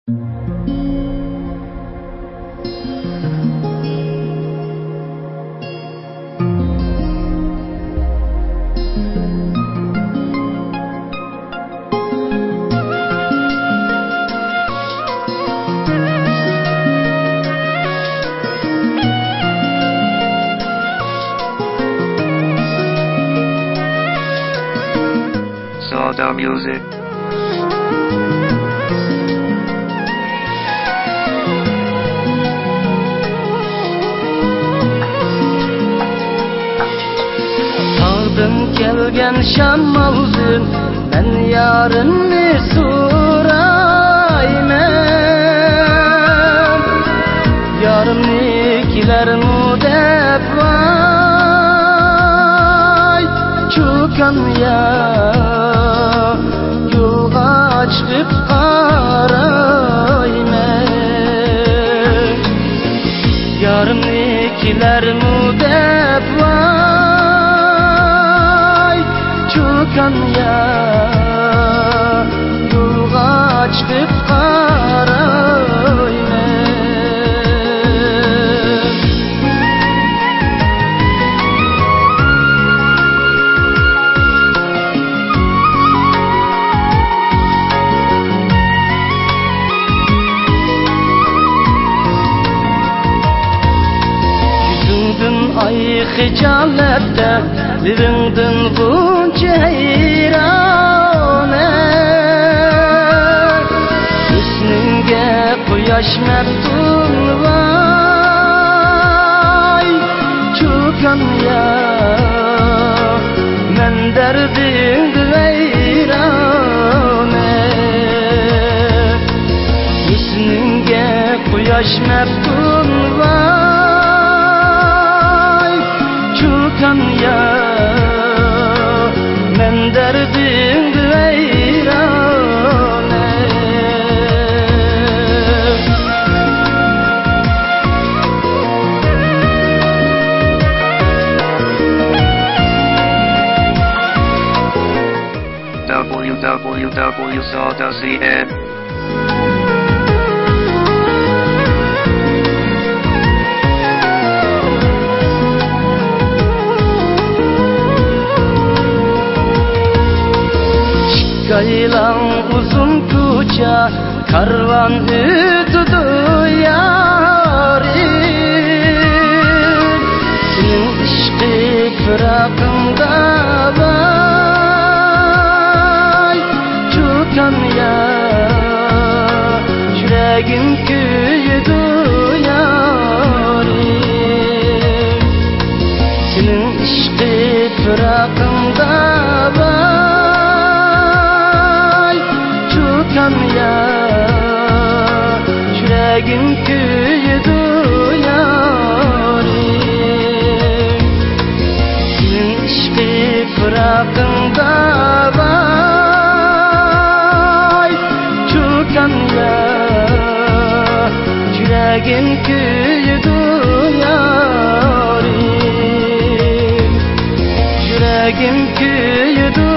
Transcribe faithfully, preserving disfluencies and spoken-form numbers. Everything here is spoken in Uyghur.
Soda Music. تاغدىن كەلگەن شامالدىن مەن يارىمنى سورايمەن. يارىمنى كېلەرمۇ دەپ ۋاي چوكان يا يولغا چىقىپ قارايمەن. يارىمنى كېلەرمۇ دەپ ۋاي چوكان يا يولغا چىقىپ قارايمەن. يۈزۈڭدىن ئاي خىجالەتتە، لېۋىڭدىن غۇنچە ھەيرانە. ھۆسنۈڭگە قۇياش مەپتۇن ۋاي چوكان يا، مەن دەردىڭدە ۋەيرانە. ھۆسنۈڭگە قۇياش مەپتۇن ۋاي چوكان يا، مەن دەردىڭدە ۋەيرانە. W W W dot soda C N. ئىككى ئايلاڭ ئۇزۇن كوچا، كارۋان ئۆتىدۇ يارىم. سېنىڭ ئىشقى پىراقىڭدا ۋاي چوكان يا، يۈرەگىم كۆيىدۇ يارىم. سېنىڭ ئىشقى پىراقىڭدا ۋاي چوكان يا، يۈرەگىم كۆيىدۇ يارىم. سېنىڭ ئىشقى پىراقىڭدا ۋاي چوكان يا، يۈرەگىم كۆيىدۇ يارىم. يۈرەگىم كۆيىدۇ